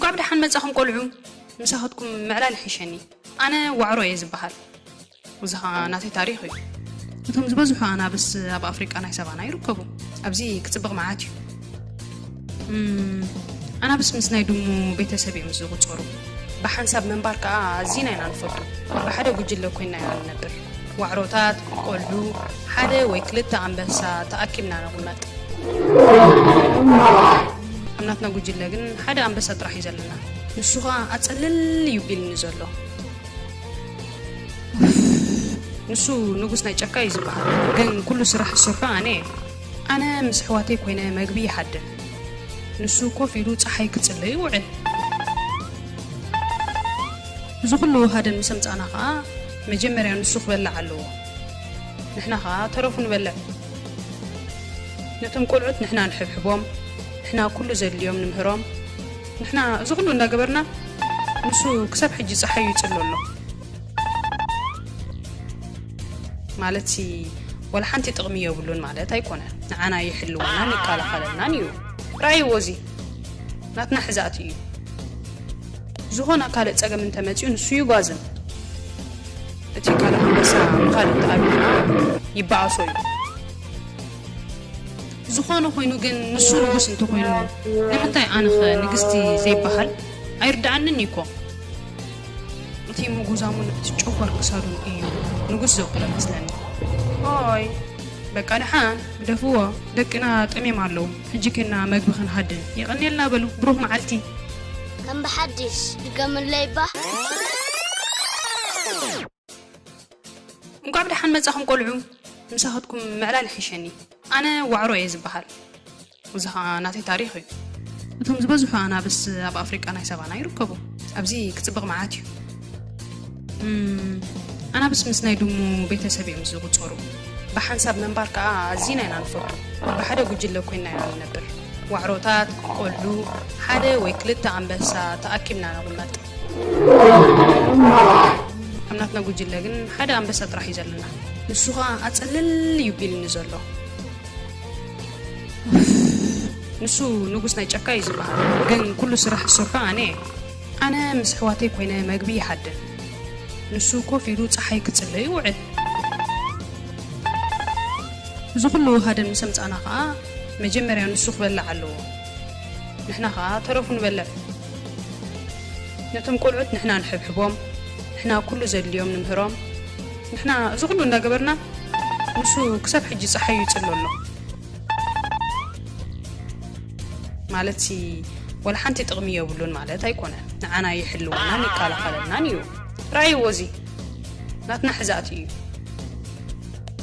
እንኳዕ ብደሓን መጻኹም ቆልዑ። ምሳኻትኩም ምዕላል ይሕሸኒ። ኣነ ዋዕሮ እየ ዝበሃል። እዚ ኸኣ ናተይ ታሪኽ እዩ። እቶም ዝበዝሑ ኣናብስ ኣብ ኣፍሪቃ ናይ ሳቫና ይርከቡ። ኣብዚ ክጽብቕ መዓት እዩ። እም፣ ኣናብስ ምስ ናይ ድሙ ቤተሰብ እዮም ዝቑጸሩ። ብሓንሳብ ምንባር ከኣ ኣዚና ኢና ንፈቱ። ብሓደ ጉጅለ ኮይና ኢና ንነብር። ዋዕሮታት፣ ቆልዑ፣ ሓደ ወይ ክልተ ኣንበሳ ተኣኪብና ንቕመጥ። ኣብ ናትና ጉጅለ ግን ሓደ ኣንበሳ ጥራሕ እዩ ዘለና። ንሱ ኸኣ ኣጸልል እዩ ቢልኒ ዘሎ። ንሱ ንጉስ ናይ ጫካ እዩ ዝበሃል፣ ግን ኩሉ ስራሕ ዝሰርሖ ኣነ እየ። ኣነ ምስ ኣሕዋተይ ኮይነ መግቢ ይሃድን፣ ንሱ ኮፍ ኢሉ ጸሓይ ክጽለ ይውዕል። እዚ ኩሉ ሃደን ምስ ኣምጻእና ኸኣ መጀመርያ ንሱ ክበልዕ ኣለዎ። ንሕና ኸኣ ተረፉ ንበልዕ። ነቶም ቆልዑት ንሕና ንሕብሕቦም፣ ንሕና ኩሉ ዘድልዮም ንምህሮም። ንሕና እዚ ኩሉ እንዳገበርና ንሱ ክሳብ ሕጂ ጸሓዩ ይጽሎ ኣሎ። ማለትሲ ዋላ ሓንቲ ጥቕሚ የብሉን ማለት ኣይኮነን። ንዓና ይሕልወናን ይከላኸለልናን እዩ። ረኣይዎ፣ እዚ ናትና ሕዛእቲ እዩ። ዝኾነ ካልእ ጸገም እንተመጺኡ ንሱ ይጓዝም። እቲ ካልእ ኣንበሳ ንኻልእ ተኣቢና ይበኣሶ እዩ። ዝኾነ ኮይኑ ግን ንሱ ንጉስ እንተኾይኑ ንምንታይ ኣነኸ ንግስቲ ዘይበሃል? ኣይርድኣንን እዩ እኮ። እቲ ምጉዛሙን እቲ ጨጓር ክሳዱን እዩ ንጉስ ዘብሎ መስለኒ። ኦይ በቃ ደሓን ግደፍዎ፣ ደቅና ጠምዮም ኣለዉ። ሕጂ ኬና መግቢ ክንሃድን። የቐንየልና በሉ፣ ብሩኽ መዓልቲ። ከም ብሓድሽ ድገምለይ እባ። እንቋዕ ብደሓን መጻኹም ቆልዑ። ምሳኻትኩም ምዕላል ይሕሸኒ። ኣነ ዋዕሮ እየ ዝበሃል። እዚ ኸኣ ናተይ ታሪኽ እዩ። እቶም ዝበዝሑ ኣናብስ ኣብ ኣፍሪቃ ናይ ሳቫና ይርከቡ። ኣብዚ ክጽብቕ መዓት እዩ። እም፣ ኣናብስ ምስ ናይ ድሙ ቤተሰብ እዮም ዝቑጸሩ። ብሓንሳብ ምንባር ከኣ ኣዚና ኢና ንፈቱ። ብሓደ ጉጅለ ኮይና ኢና ንነብር። ዋዕሮታት፣ ቆልዑ፣ ሓደ ወይ ክልተ ኣንበሳ ተኣኪብና ንቕመጥ። ኣብ ናትና ጉጅለ ግን ሓደ ኣንበሳ ጥራሕ እዩ ዘለና። ንሱ ኸኣ ኣጸልል እዩ ቢልኒ ዘሎ። ንሱ ንጉስ ናይ ጫካ እዩ ዝበሃል፣ ግን ኩሉ ስራሕ ዝሰርሖ ኣነ እየ። ኣነ ምስ ኣሕዋተይ ኮይነ መግቢ ይሃድን፣ ንሱ ኮፍ ኢሉ ጸሓይ ክጽለ ይውዕል። እዚ ኩሉ ሃደን ምስ ኣምጻእና ኸኣ መጀመርያ ንሱ ክበልዕ ኣለዎ። ንሕና ኸኣ ተረፉ ንበልዕ። ነቶም ቆልዑት ንሕና ንሕብሕቦም፣ ንሕና ኩሉ ዘድልዮም ንምህሮም። ንሕና እዚ ኩሉ እንዳገበርና ንሱ ክሳብ ሕጂ ጸሓዩ ይጽሎ ኣሎ። ማለትሲ ዋላ ሓንቲ ጥቕሚ የብሉን ማለት ኣይኮነን። ንዓና ይሕልወናን ይከላኸለልናን እዩ። ረኣይዎ፣ እዚ ናትና ሕዛእቲ እዩ።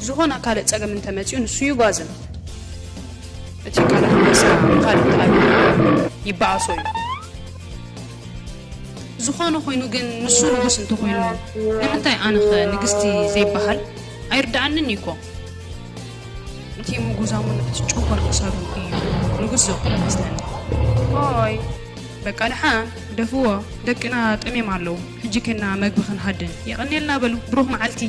ዝኾነ ካልእ ጸገም እንተመጺኡ ንሱ ይጓዝም። እቲ ካልእ ኣንበሳ ንኻልእ ተኣቢና ይበኣሶ እዩ። ዝኾነ ኮይኑ ግን ንሱ ንጉስ እንተኾይኑ ንምንታይ ኣነኸ ንግስቲ ዘይበሃል? ኣይርድኣንን እዩ እኮ። እቲ ምጉዛሙን እቲ ጨጓር ክሳዱን እዩ ንጉስ ዘብሎ መስለኒ። ኦይ በቃ ደሓን ግደፍዎ፣ ደቅና ጠምዮም ኣለዉ። ሕጂ ኬና መግቢ ክንሃድን። የቐንየልና በሉ፣ ብሩኽ መዓልቲ።